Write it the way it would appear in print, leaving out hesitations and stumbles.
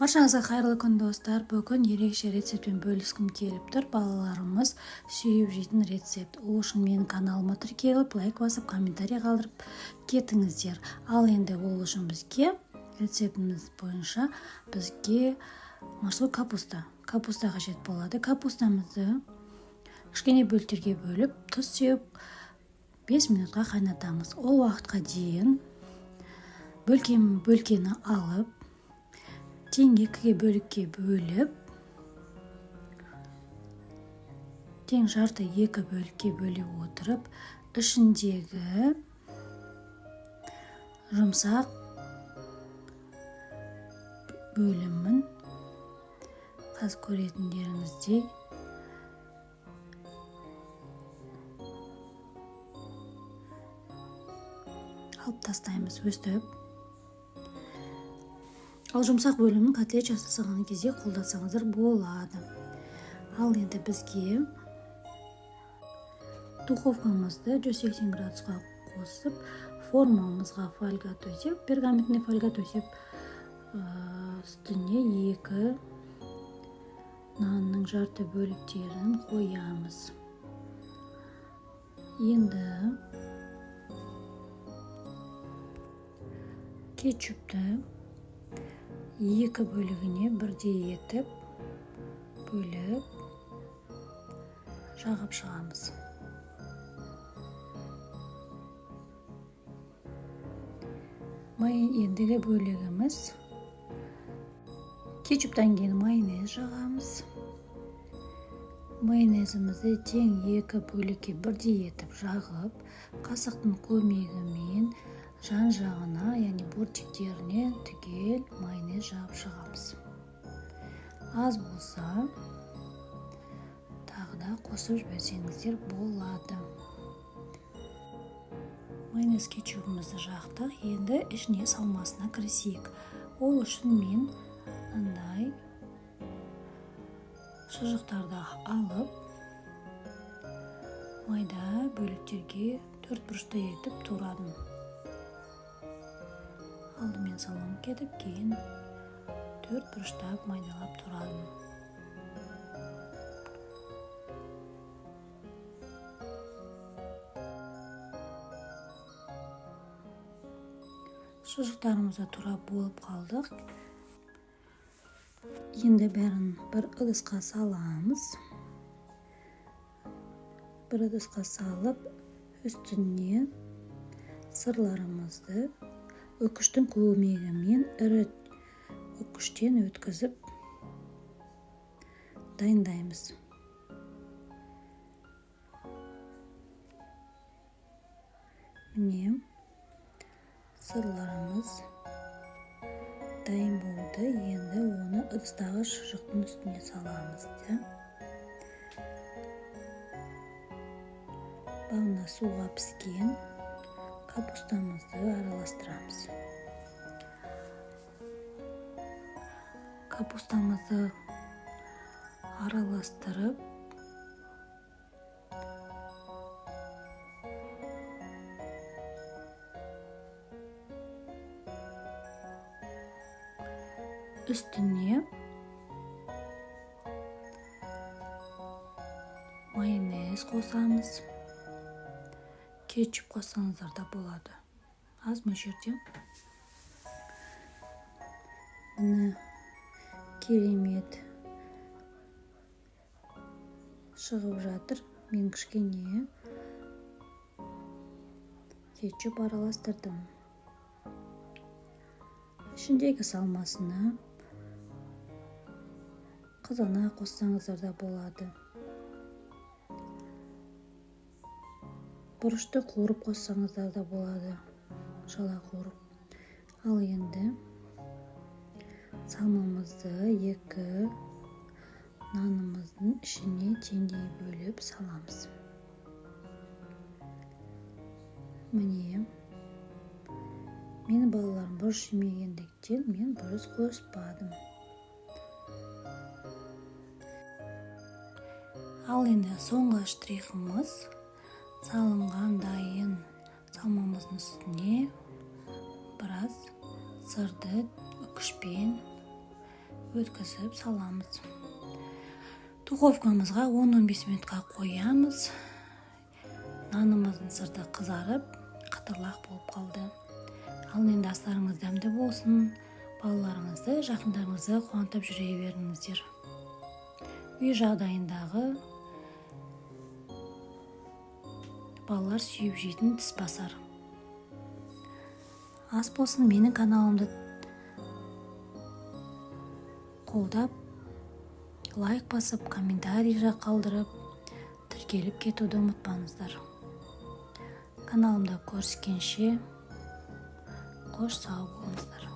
Баршаңызға қайырлы күн, достар! Бүгін ерекше рецептпен бөліскім келіп тұр. Балаларымыз сүйіп жейтін рецепт. Ол үшін менің каналыма тіркеліп, лайк басып, комментарий қалдырып кетіңіздер. Ал енді ол үшін бізге рецептіміз бойынша бізге морской капуста қажет болады. Капустамызды кішкене бөліктерге бөліп, тұз сеуіп, 5 минутқа қайнатамыз. Ол уақытқа дейін бөлкені алып, тең екіге бөлікке бөліп, тең жарты екі бөлікке бөле отырып, ішіндегі жұмсақ бөлімін қазір көретіндеріңіздей алып тастаймыз өстіп. Ал жұмсақ бөлімін котлет жасаған кезде қолдансаңыздар болады. Ал енді бізге духовкамызды 180 градусқа қосып, формамызға фольга төсеп, пергаментный фольга төсеп, үстіне екі нанның жарты бөліктерін қоямыз. Енді кетчупті екі бөлігіне бірдей етіп бөліп жағып шығамыз. Ендігі бөлігіміз кетчуптан кейін майонез жағамыз. Майонезімізді тең екі бөлікке бірдей етіп жағып, қасықтың көмегімен жан-жағына, яғни бортиктеріне түгел майонез жағып шығамыз. Аз болса, тағы да қосып жіберсеңіздер болады. Майонез кетчупымызды жақтық, енді ішіне салмасына кірісейік. Ол үшін мен мынандай шұжықтарды алып, майда бөліктерге төрт бұрышты етіп турадым. Алдымен соломка етіп, кейін төрт бұрыштап майдалап турадым. Шұжықтарымызды турап болып қалдық. Енді бәрін бір ыдысқа саламыз. Бір ыдысқа салып, үстіне сырларымызды үкіштің көмегімен ірі үкіштен өткізіп дайындаймыз. Міне, сырларымыз дайын болды. Енді оны ыдыстағы шұжықтың үстіне саламыз да. Бағана суға піскен капустамызды араластырамыз. Капустамызды араластырып, үстіне майонез қосамыз. Кетчуп қоссаңыздар да болады. Аз мөлшерде. Міне, керемет шығып жатыр. Мен кішкене кетчуп араластырдым. Ішіндегі салмасына қызанақ қоссаңыздар да болады. Бұрышты қуырып қоссаңыздар да болады, шала қуырып. Ал енді салмамызды екі нанымыздың ішіне теңдей бөліп саламыз. Міне, менің балаларым бұрыш жемегендіктен мен бұрыш қоспадым. Ал енді соңғы штрихымыз салынған дайын салмамыздың үстіне біраз сырды үкішпен Өткізіп саламыз. Духовкамызға 10-15 минутқа қоямыз. Нанымыздың сырты қызарып, қытырлақ болып қалды. Ал енді астарыңыз дәмді болсын. Балаларыңызды, жақындарыңызды қуантып жүре беріңіздер. Үй жағдайындағы балалар сүйіп жейтін тіс басар ас болсын. Менің каналымды қолдап, лайк басып, комментарий қалдырып, тіркеліп кетуді ұмытпаңыздар. Каналымда көріскенше, қош сау болыңыздар.